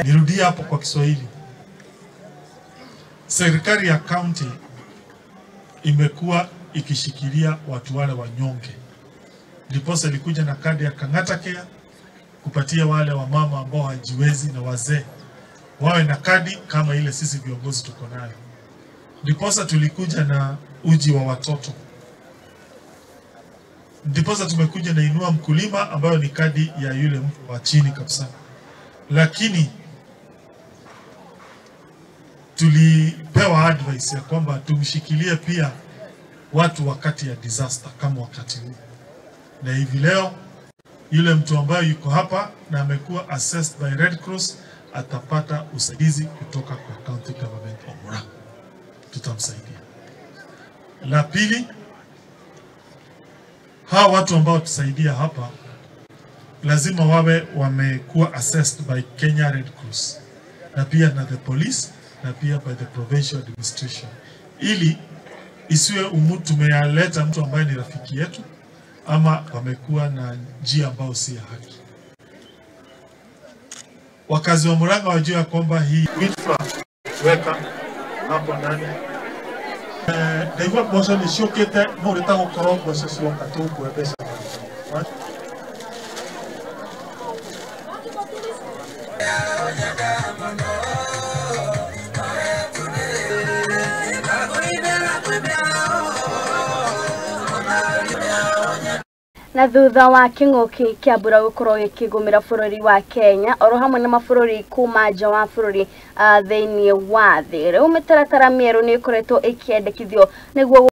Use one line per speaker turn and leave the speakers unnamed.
Nirudie hapo kwa Kiswahili. Serikali ya county imekuwa ikishikilia watu wale wanyonge. Ndiposa ilikuja na kadi ya Kang'ata Care kupatia wale wamama ambao hajiwezi na wazee wawe na kadi kama ile sisi viongozi tuko nayo. Ndiposa tulikuja na uji wa watoto. Ndiposa tumekuja na Inua Mkulima ambayo ni kadi ya yule mtu wa chini kabisa. Lakini tulipewa advice ya kwamba tumshikilie pia watu wakati ya disaster kama wakati huu. Na hivi leo yule mtu ambaye yuko hapa na amekuwa assessed by Red Cross atapata usaidizi kutoka kwa County Government of Murang'a. Tutamsaidia. La pili, hawa watu ambao tusaidia hapa lazima wawe wamekuwa assessed by Kenya Red Cross na pia na the police na pia by the provincial administration, ili isiwe tumeyaleta mtu ambaye ni rafiki yetu ama wamekuwa na njia ambayo si ya haki. Wakazi wa Murang'a wajua kwamba hii wheat weka hapo ndani ndaigua mboco nĩ ciũkĩte no rĩta gũkorwo mboco cioka tũkũhe mbeca.
Na thutha wa kĩng'ũki kĩa mbura gũkorwo gĩkĩgũmĩra bũrũri wa Kenya oro hamwe na mabũrũri kuma nja wa bũrũri thĩinĩ wa thĩ, rĩu mĩtaratara mĩerũ nĩ ĩkoretwo ĩkĩendekithio nĩguo